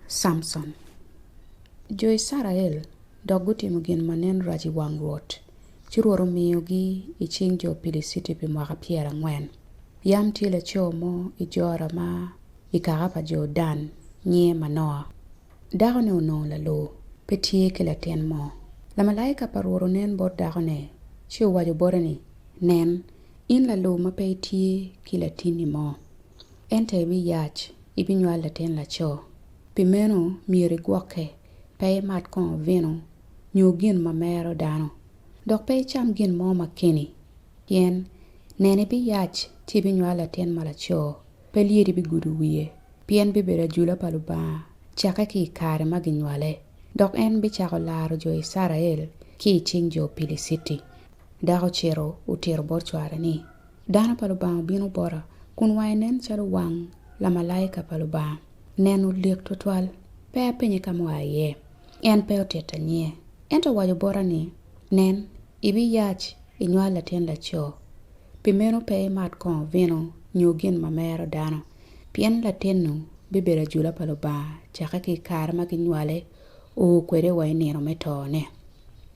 Samson. Jo Icrael dok gutimo gin ma nen rac i wang Rwot, ci Rwot omiyogi i cing jo Piliciti pi mwaka pyerangwen. Yam tye laco mo i Jora ma i kaka pa jo Dan, nyinge Manoa. Dakone onongo lalur, pe tye ki latin mo. Lamalaika pa Rwot onen bot dakone, ci owaco bote ni, Nen, in lalur ma pe itye ki latinni mo, ento ibiyac, ibinywal latin laco. Pi meno myero igwokke, pe imat kongo vino nyo gin ma mero dano, dok pe icam gin mo ma keni, pien nen ibiyac ci ibinywal latin ma laco, pe lyedi bigudo wiye, pien bibedo ajula pa Lubanga cakke ki i kare ma ginywale, dok en bicako laro jo Icrael ki i cing jo Piliciti. Dako ocito otito bot cware ni, Dano pa Lubanga obino bota kun wange nen calo wang lamalaika pa Lubanga. Neno lik twatwal. Pe apenye ka mua iye. En pe otitta nyinge. Ento owaco bota ni, 'Nen, ibiyac inywal latin laco. Pi meno pe imat kongo vino nyo gin ma mero dano, pien latin-nu bibedo ajula pa Lubanga cakke ki i kare ma ginywale o kwede wa i nino me tone.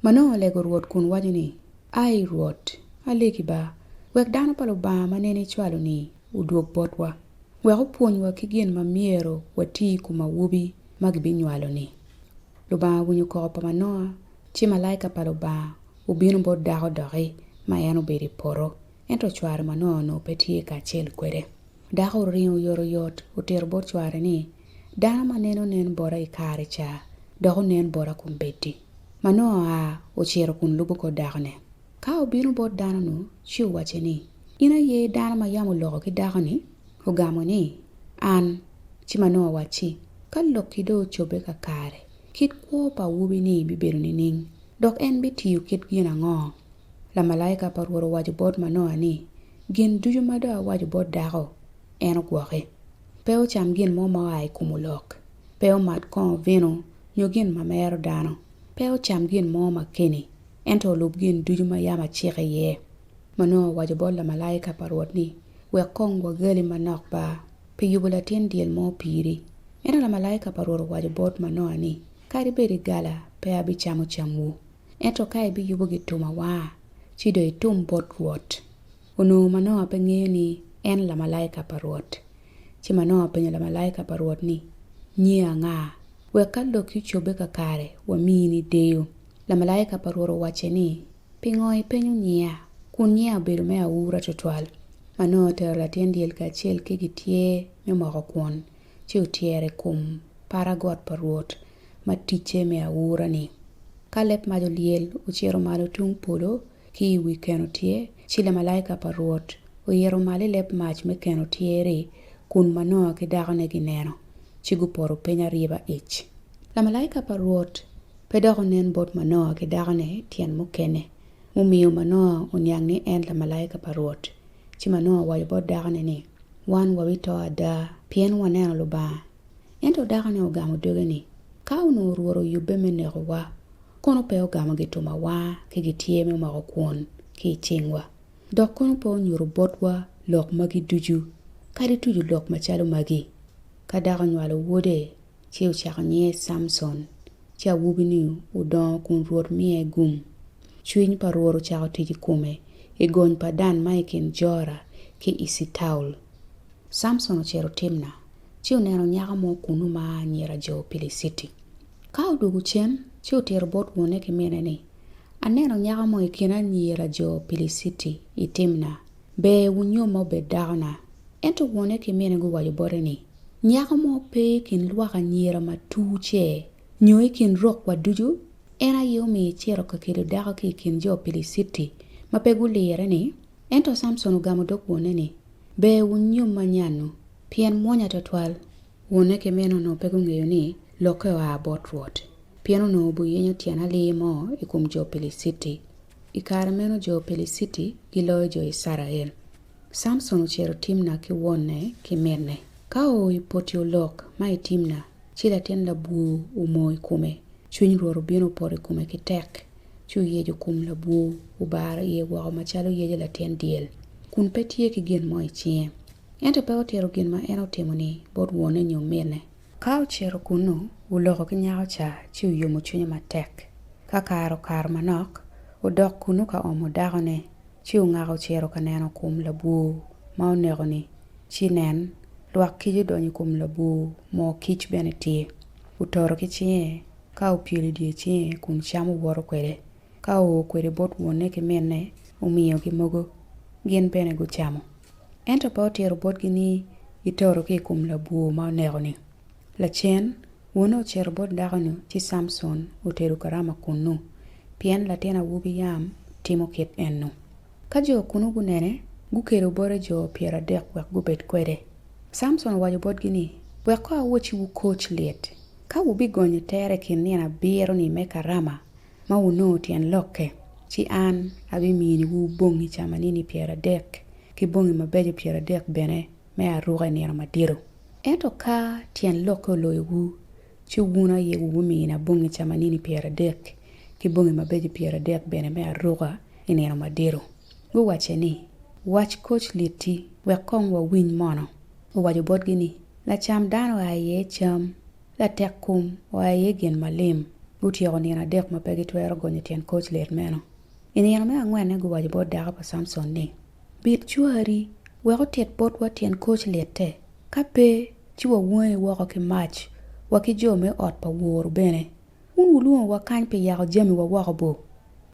Manoa olego Rwot kun waco ni, Ai Rwot, alegi ba, wek dano pa Lubanga ma nene icwalo-ni odwog botwa, wek opwonywa ki gin ma myero wati i kom awobi ma gibinywalo-ni. Lubanga owinyo koko pa Manoa, ci malaika pa Lubanga obino bot dako doki ma en obedo i poto, ento cware Manoa onongo pe tye kacel kwede. Dako oringo oyotoyot otito bot cware ni, Dano ma nene onen bota i kare ca dok onen bota kombeddi. Manoa oa ocito kun lubo kor dakone. Ka obino bot dano-nu, ci owacce ni, In aye dano ma yam oloko ki dako-ni? Ogamo ni, An. Ci Manoa owacci, Ka lokki dong ocobbe kakare, kit kwo pa awobi-ni bibedo nining, dok en bitiyo kit gin ango? Lamalaika pa Rwot owaco bot Manoa ni, Gin ducu ma dong awaco bot dako, en ogwoki. Pe ocam gin mo ma oa i kom olok, pe omat kongo vino nyo gin ma mero dano, pe ocam gin mo ma keni, ento olub gin ducu ma yam acike iye. Manoa owaco bot lamalaika pa Rwot ni, Wek kong wagali manok ba, pi yubo latin dyel mo piri. Ento lamalaika pa Rwot owaco bot Manoa ni, Kadi bed igala, pe abicamo camwu. Ento ka ibiyubo gitum awanga, ci dong itum bot Rwot. Onongo Manoa pe ngeyo ni en lamalaika pa Rwot. Ci Manoa openyo lamalaika pa Rwot ni, Nyingi anga? Wek ka lokki ocobbe kakare, wamini deyo. Lamalaika pa Rwot owacce ni, Pingo ipenyo nyinga, kun nyinga obedo me aura twatwal? Manoa otero latin dyel kacel ki gityer me moko kwon, ci otyero i kom paragot pa Rwot ma ticce me aura-ni. Ka leb mac olyel ocito malo tung polo ki i wi keno tyer, ci lamalaika pa Rwot oito malo i leb mac me keno tyer-ri kun Manoa ki dakone gineno, ci gupoto piny aryeba ic. Lamalaika pa Rwot pe dok onen bot Manoa ki dakone tyen mukene, mumiyo Manoa oniang ni en lamalaika pa Rwot. Ci Manoa owaco bot dakone ni, Wan wabito ada, pien waneno Lubanga. Ento dakone ogamo doge ni, Ka onongo Rwot oyubbe me nekowa, kono pe ogamo gitum awanga ki gityer me moko kwon ki i cingwa, dok kono pe onyuto botwa lok magi ducu, kadi tuco lok macalo magi. Ka dako onywalo wode, ci ocako nyinge Samson, ci awobi-ni odongo kun Rwot miye gum. Cwiny pa Rwot ocako tic i kome i gony pa Dan ma i kin Jora ki Ecitaol. Samson ocito Timna, ci oneno nyako mo kunnu ma anyira jo Piliciti. Ka odwogo cen, ci otito bot wonne ki mine ni, Aneno nyako mo i kin anyira jo Piliciti i Timna, ber wunyoma obed dakona. Ento wonne ki mine guwaco bote ni, Nyako mo pe i kin lwak anyira ma tur ce, nyo i kin rokwa ducu? En aye omiyo icito ka kelo dako ki i kin jo Piliciti ma pe gulirre-ni? Ento Samson ogamo dog wonne ni, Ber wunyomma nyannu, pien mwonya twatwal. Wonne ki mine onongo pe gungeyo ni lokke oa bot Rwot, pien onongo obiyenyo tyen alir mo i kom jo Piliciti. I kare meno jo Piliciti giloyo jo Icrael. Samson ocito Timna ki wonne ki minne. Ka oo i poti olok ma i Timna, ci latin labwor omoo i kome. Cwiny Rwot obino opoto i kome ki tek, ci oyeco kom labwor, obaro iye woko macalo yeco latin dyel, kun pe tye ki gin mo i cinge. Ento pe otito gin ma en otimo-ni bot wonne nyo minne. Ka ocito kunnu, oloko ki nyako ca ci oyomo cwinye matek. Ka kare okato manok, odok kunnu ka omo dakone, ci ongako ocito ka neno kom labwor ma oneko-ni, ci nen, lwak kic odonyo i kom labwor, moo kic bene tye. Ototo ki cinge, ka opyelo i dye cinge kun camo woto kwede. Ka oo kwede bot wonne ki minne, omiyogi mogo, gin bene gucamo. Ento pe otito botgi ni gitoto ki i kom labwor ma oneko-ni. Lacen, wonne ocito bot dako-nu ci Samson otedo karama kunnu, pien latin awobi yam timo kit ennu. Ka jo kunnu gunene, gukelo bote jo pyeradek wek gubed kwede. Samson owaco botgi ni, Wek ko awocciwu koc lit, ka wubigonyo tere i kin nino abiro-ni me karama ma wunongo tyen lokke, ci an abiminiwu bongi camanini pyeradek ki bongi mabeco pyeradek bene me aruka i nino madito. Ento ka tyen lokke oloyowu, ci wun aye wubimina bongi camanini pyeradek ki bongi mabeco pyeradek bene me aruka i nino madito. Guwacce ni, Wac koc lit-ti, wek kong wawiny mono. Owaco botgi ni, Lacam dano oa iye cam, latek kom oa iye gin malim. Gutyeko nino adek ma pe gitwero gonyo tyen koc lit meno. I nino me angwenne guwaco bot dako pa Samson ni, Bit cwari, wek otit botwa tyen koc litte. Ka pe, ci wawangi woko ki mac, wa ki jo me ot pa woru bene. Wun wulwongowa kany pi yako jamiwa woko bo?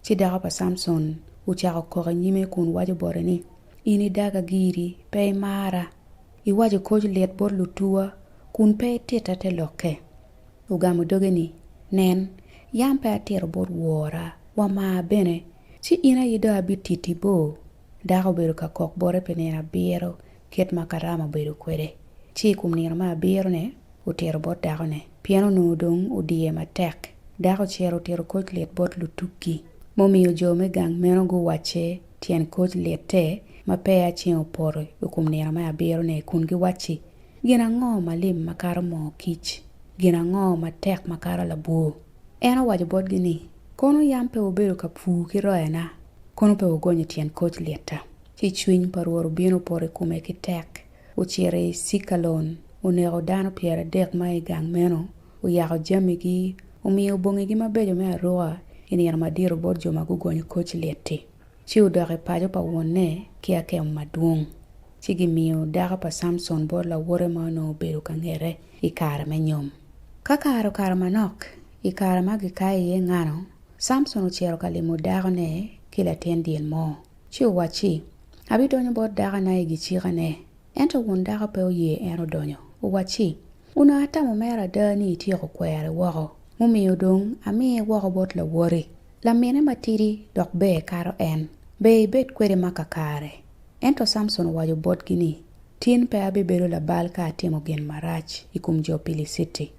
Ci dako pa Samson ocako kok i nyime kun waco bote ni, In idaga giri, pe imara. Iwaco koc lit bot lutuwa kun pe ititta te lokke. Ogamo doge ni, Nen, yam pe atito bot wora, wa maa bene, ci in aye dong abititti bo? Dako obedo ka kok bote pi nino abiro kit ma karama obedo kwede. Ci i kom nino me abirone, otito bot dakone, pien onongo dong odiye matek. Dako ocito otito koc lit bot lutugi, mumiyo jo me gang meno guwacce tyen koc litte ma peya ceng opoto i kom nino me abirone kun giwacci, Gin ango malim makato moo kic? Gin ango matek makato labwor? En owaco botgi ni, Kono yam pe wubedo ka pur ki royana, kono pe wugonyo tyen koc litta. Ci cwiny pa Rwot obino opoto i kome ki tek, ocito i Cikalon, oneko dano pyeradek ma i gang meno, oyako jamigi, omiyo bongigi mabeco me aruka i nino madito bot jo ma gugonyo koc lit-ti. Ci odok i paco pa wonne ki akemo madwong. Ci gimiyo dako pa Samson bot lawote ma onongo obedo ka ngete i kare me nyom. Ka kare okato manok, i kare ma gikayo iye ngano, Samson ocito ka limo dakone ki latin dyel mo. Ci owacci, Abidonyo bot dakona i gicikane. Ento won dako pe oye en odonyo. Owacci, Onongo atamo mere ada ni ityeko kwere woko, mumiyo dong amiye woko bot lawoti. Lamine matidi dok ber kato en. Ber ibed kwede ma kakare. Ento Samson owaco botgi ni, Tin pe abibedo labal ka atimo gin marac i kom jo Piliciti.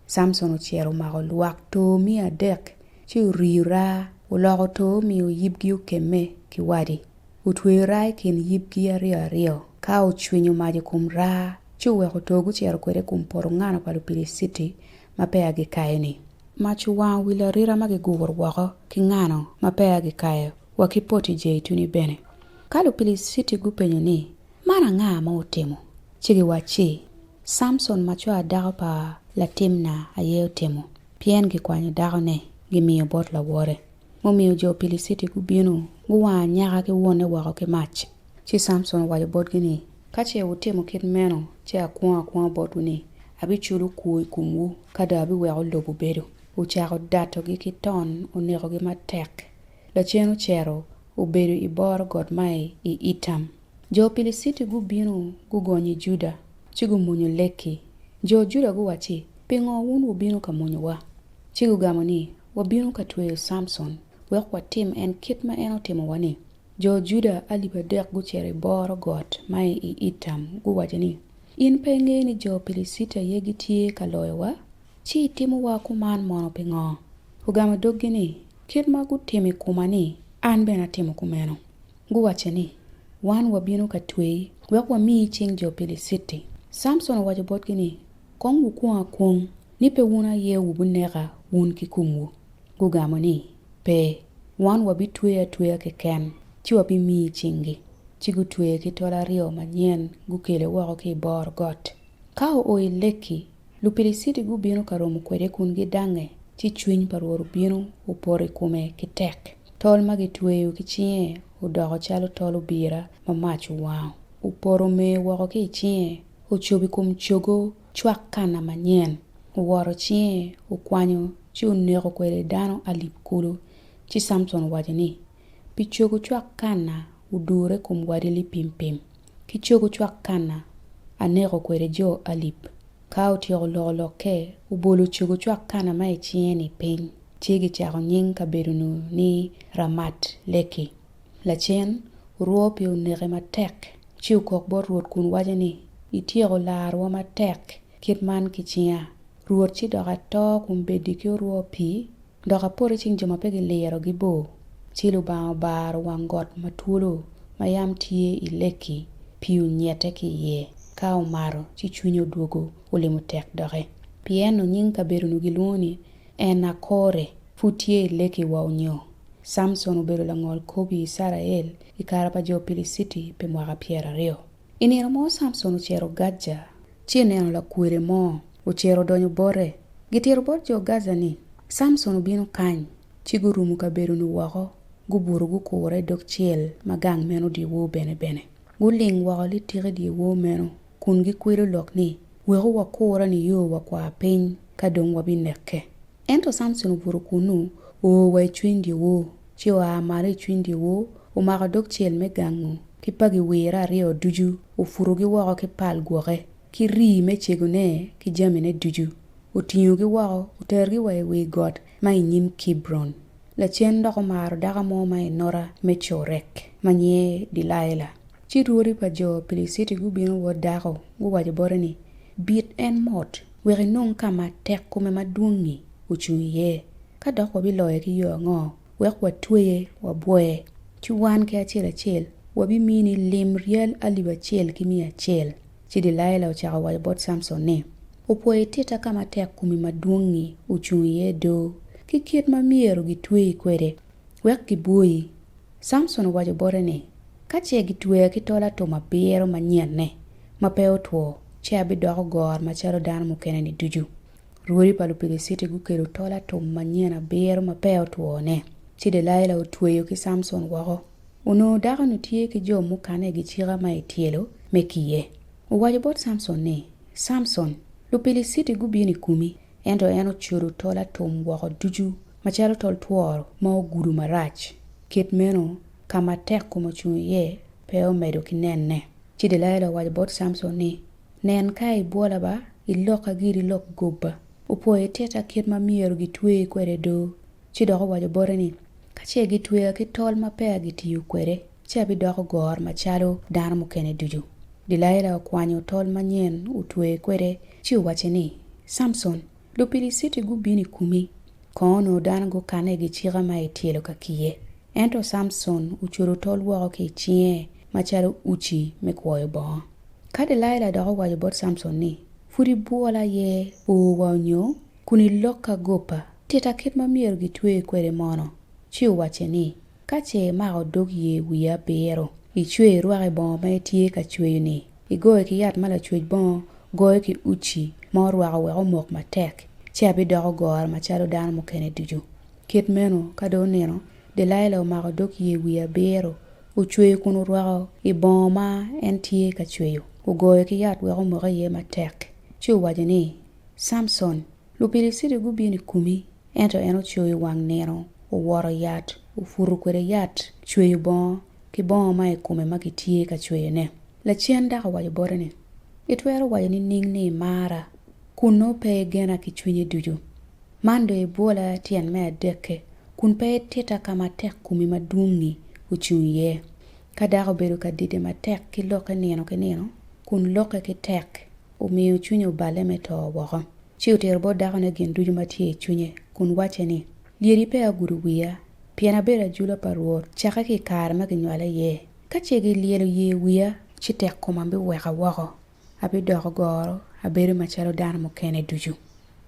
Samson ocito omako lwak too miya adek ci oriyo raa, oloko too omiyo yibgi okemme ki wadi. Otweyo raa i kin yibgi aryo aryo, ka ocwinyo mac i kom raa, ci oweko too gucito kwede i kom poto ngano pa Lupiliciti ma peya gikayo-ni. Mac owango wi larita ma giguro woko ki ngano ma peya gikayo wa ki poti jeituni bene. Ka Lupiliciti gupenyo ni, Man anga ma otimo? Ci giwacci, Samson ma cwar dako pa Latimna aye otimo, pien gikwanyo dakone gimiyo bot lawote. Mumiyo jo Piliciti gubino, guwango anyaka ki wonne woko ki mac. Ci Samson owaco botgi ni, Ka ce wutimo kit meno, ci akwongo akwonga botwu ni, abiculo kwo i komwu, ka dong abiweko lobo bedo. Ocako datogi ki ton, onekogi matek. Lacen ocito, obedo i boro got ma i Etam. Jo Piliciti gubino gugonyo i Juda, ci gumonyo Leki. Jo Juda guwacci, Pingo wun wubino ka monyowa? Ci gugamo ni, Wabino ka tweyo Samson, wek watim en kit ma en otimowa-ni. Jo Juda alip adek gucito i boro got ma i Etam, guwaco ni, In pe ingeyo ni jo Piliciti aye gitye ka loyowa? Ci itimowa kuman mono pingo? Ogamo doggi ni, Kit ma gutimo i koma-ni, an bene atimo kumeno. Guwacce ni, Wan wabino ka tweyi wek wamiyi i cing jo Piliciti. Samson owaco botgi ni, Kong wukwong akwong ni pe wun aye wubineka wun kikomwu. Gugamo ni, Pe, wan wabitweyi atweya keken, ci wabimiyi i cinggi. Ci gutweye ki tol aryo manyen gukele woko ki i bor got. Ka oo i Leki, Lupiliciti gubino ka romo kwede kun gidangnge, ci cwiny pa Rwot obino opoto i kome ki tek. Tol ma gitweyo ki cinge odoko calo tol obira ma mac owango. Opoto omer woko ki i cinge, ocobo i kom cogo cwak kana manyen. Owoto cinge, okwanyo, ci oneko kwede dano alip kulu. Ci Samson owaco ni, Pi cogo cwak kana odure kom wadi lipimpim, ki cogo cwak kana aneko kwede jo alip. Ka otyeko loko lokke, obolo cogo cwak kana ma i cinge-ni piny, ci gicako nying kabedo-nu ni Ramat-leki. Lacen, orwo pii oneke matek, ci okok bot Rwot kun waco ni, Ityeko larowa matek kit man ki cinga, Rwot, ci dok ato kun bedi ki orwo pii, dok apoto i cing jo ma pe gilirogi bo. Ci Lubanga obaro wang got ma twolo ma yam tye i Leki, pii onyette ki iye. Ka omato, ci cwinye odwogo olimo tek doki. Pienno nying kabedo-nu gilwongo ni En-akore, pud tye i Leki wa onyo. Samson obedo langol kop i Icrael i kare pa jo Piliciti pi mwaka pyeraryo. I nino mo Samson ocito Gaja, ci oneno lakwele mo, ocito odonyo bote. Gitito bot jo Gaja ni, Samson obino kany, ci gurumo kabedo-nu woko, gubuto gukure i dog cel ma gang meno dyewor benebene. Guling woko litik i dyewor meno, kun gikwilo lok ni, Weku wakure nio wa kwar piny, ka dong wabineke. Ento Samson obuto kunnu, oo wa i cwiny dyewor, ci oa malo i cwiny dyewor, omako dog cel me gang-ngu ki pagi wirre aryo ducu, oputogi woko ki pal gwoke, ki rii me cegone ki jamine ducu, otingogi woko, oterogi wa i wi got ma i nyim Kibron. Lacen dok omaro dako mo ma i nota me Corek, ma nyinge Delaila. Ci rwodi pa jo Piliciti gubino bot dako, guwaco bote ni, Bit en mot, wek inong ka ma tek kome madwong-ngi ocung iye. Ka dok wabiloye ki yo ango, wek watweye wabwoye? Ci wan ki acel acel wabimini lim ryal alip acel ki miya acel. Ci Delaila ocako waco bot Samson ni, Opwoyo ititta ka ma tek komi madwong-ngi ocung iye do, ki kit ma myero gitweyi kwede, wek gibwoyi. Samson owaco bote ni, Ka ce gitweya ki tol atum abiro manyen-ne, ma pe otwo, ci abidoko goro macalo dano mukene-ni ducu. Rwodi pa Lupiliciti gukelo tol atum manyen abiro ma peya otwo-ne, ci Delaila otweyo ki Samson woko. Onongo dako-ni tye ki jo mukane i gicika ma i tyelo me kiye. Owaco bot Samson ni, Samson, Lupiliciti gubino i komi! Ento en ocodo tol atum woko ducu macalo tol tworo ma ogudo marac. Kit meno, ka ma tek kome ocung iye pe omedo ki nenne. Ci Delaila owaco bot Samson ni, Nen ka ibwola ba, ilokka giri lok goba. Opwoyo ititta kit ma myero gitweyi kwede do. Ci dok owaco bote ni, Ka ce gitweya ki tol ma peya gitiyo kwede, ci abidoko goro macalo dano mukene ducu. Delaila okwanyo tol manyen otweye kwede, ci owacce ni, Samson, Lupiliciti gubino i komi. Kong onongo dano gukanne i gicika ma i tyelo ka kiye. Ento Samson ocodo tol woko ki i cinge macalo uci me kwoyo bongo. Ka Delaila dok owaco bot Samson ni, Pud ibwola aye oo wa onyo, kun ilokka gopa, tita kit ma myero gitweyi kwede mono. Ci owacce ni, Ka ce imako dog ye wiya abiro, icwe irwak i bongo ma itye ka cweyo-ni, igoyo ki yat ma lacwec bongo goyo ki uci ma orwako wek omok matek, ci abidoko goro macalo dano mukene ducu. Kit meno, ka dong onino, Delaila omako dog ye wiye abiro, ocweyo kun orwako i bongo ma en tye ka cweyo, ogoyo ki yat wek omok iye matek, ci owaco ni, Samson, Lupiliciti gubino i komi! Ento en ocoyo wang nino, owoto yat, oputo kwede yat cweyo bongo ki bongo ma i kome ma kitye ka cweyone. Lacen dako owaco bote ni, Itwero waco nining ni imara, kun nongo pe igena ki cwinyi ducu? Man dong ibwola tyen me adekke, kun pe ititta ka ma tek komi madwong-ngi ocung iye. Ka dako obedo ka dide matek ki lokke nino ki nino, kun lokke ki tek, omiyo cwinye oballe me to woko. Ci otito bot dakone gin ducu ma tye i cwinye, kun wacce ni, Lyedi peya ogudo wiya, pien abedo ajula pa Rwot cakke ki i kare ma ginywala iye. Ka ce gilyelo yer wiya, ci tek koma biweka woko, abidoko goro, abedo macalo dano mukene ducu.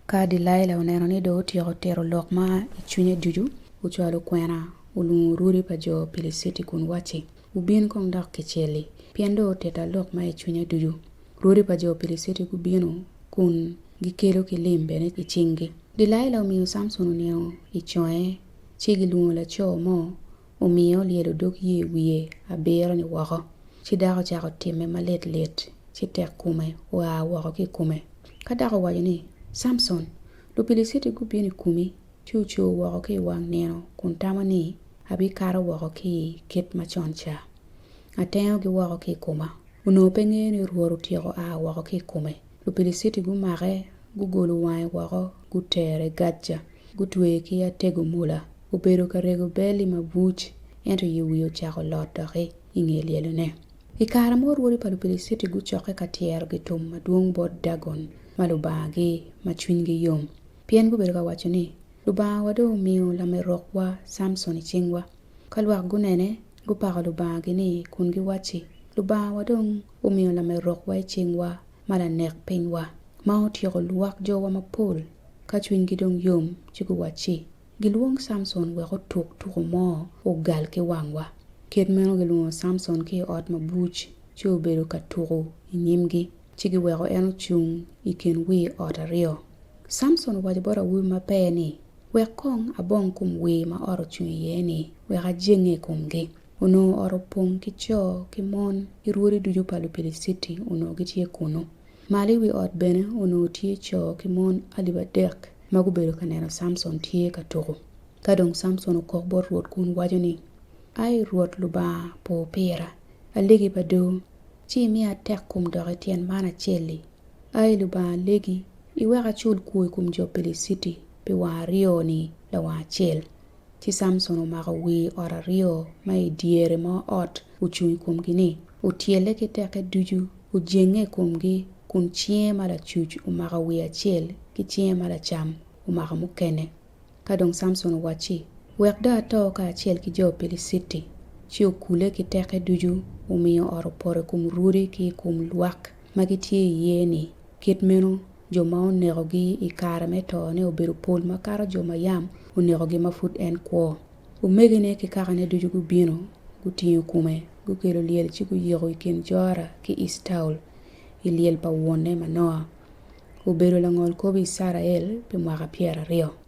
Ka Delaila oneno ni dong otyeko tito lok ma i cwinye ducu, ocwalo kwena, olwongo rwodi pa jo Piliciti kun wacci, Wubin kong dok kicel-li, pien dong otitta lok ma i cwinye ducu. Rwodi pa jo Piliciti gubino kun. Gikelo ki lim bene i cinggi. Delaila omiyo Samson onino i conge, ci gilwongo laco mo, omiye olyelo dog yer wiye abiro-ni woko. Ci dako ocako timme malit lit, ci tek kome oa woko ki i kome. Ka dako owaco ni, Samson, Lupiliciti gubino i komi, ci oco woko ki i wang nino kun tamo ni, 'Abikato woko ki i kit macon ca. Atengogi woko ki i koma. Onongo pe ngeyo ni Rwot otyeko a woko ki i kome. Lupiliciti gumake, gugolo wange woko, gutere Gaja, gutweye ki atego mola. Obedo ka rego bel i mabuc, ento yer wiye ocako lot doki i nge lyelone. I kare mo rwodi pa Lupiliciti gucokke ka tyero gitum madwong bot Dagon ma lubangagi ma cwinygi yom, pien gubedo ka waco ni, Lubangawa dong omiyo lamerokwa Samson i cingwa. Ka lwak gunene, gupako lubangagi-ni kun giwacci, Lubangawa dong omiyo lamerokwa i cingwa ma lanek pinywa, ma otyeko lwak jowa mapol. Ka cwinygi dong yom, ci guwacci, Gilwong Samson wek otuk tuko mo ogal ki wangwa. Kit meno gilwongo Samson ki i ot mabuc, ci obedo ka tuko i nyimgi, ci giweko en ocung i kin wir ot aryo. Samson owaco bot awobi ma pee ni, Wek kong abong kom wir ma ot ocung iye-ni, wek ajenge i komgi. Onongo ot opong ki co ki mon ki rwodi ducu pa Lupiliciti onongo gitye kunnu. Malo i wi ot bene onongo tye co ki mon alip adek ma gubedo ka neno Samson tye ka tuko. Ka dong Samson okok bot Rwot kun waco ni, Ai Rwot Lubanga, po pira, alegi pa do, ci imiya tekkom doki tyen man acel-li. Ai Lubanga, alegi, iwek acul kwo i kom jo Piliciti pi wang aryo-ni lawang acel. Ci Samson omako wir ot aryo ma i dyere ma ot ocung i komgi-ni, otyelle ki tekke ducu, ojenge i komgi, kun cinge ma lacuc omako wir acel ki cinge ma lacam omako mukene. Ka dong Samson owacci, Wek dong ato kacel ki jo Piliciti, ci okule ki tekke ducu, omiyo ot opoto i kom rwodi ki i kom lwak ma gitye iye-ni. Kit meno jo ma onekogi i kare me tone obedo pol makato jo ma yam onekogi ma pud en kwo. Omegine ki kakane ducu gubino, gutingo kome, gukelo lyel ci guyiko i kin Jora ki Ectaol, i lyel pa wonne Manoa. Obedo langolkop i Icrael pi mwaka pyeraryo.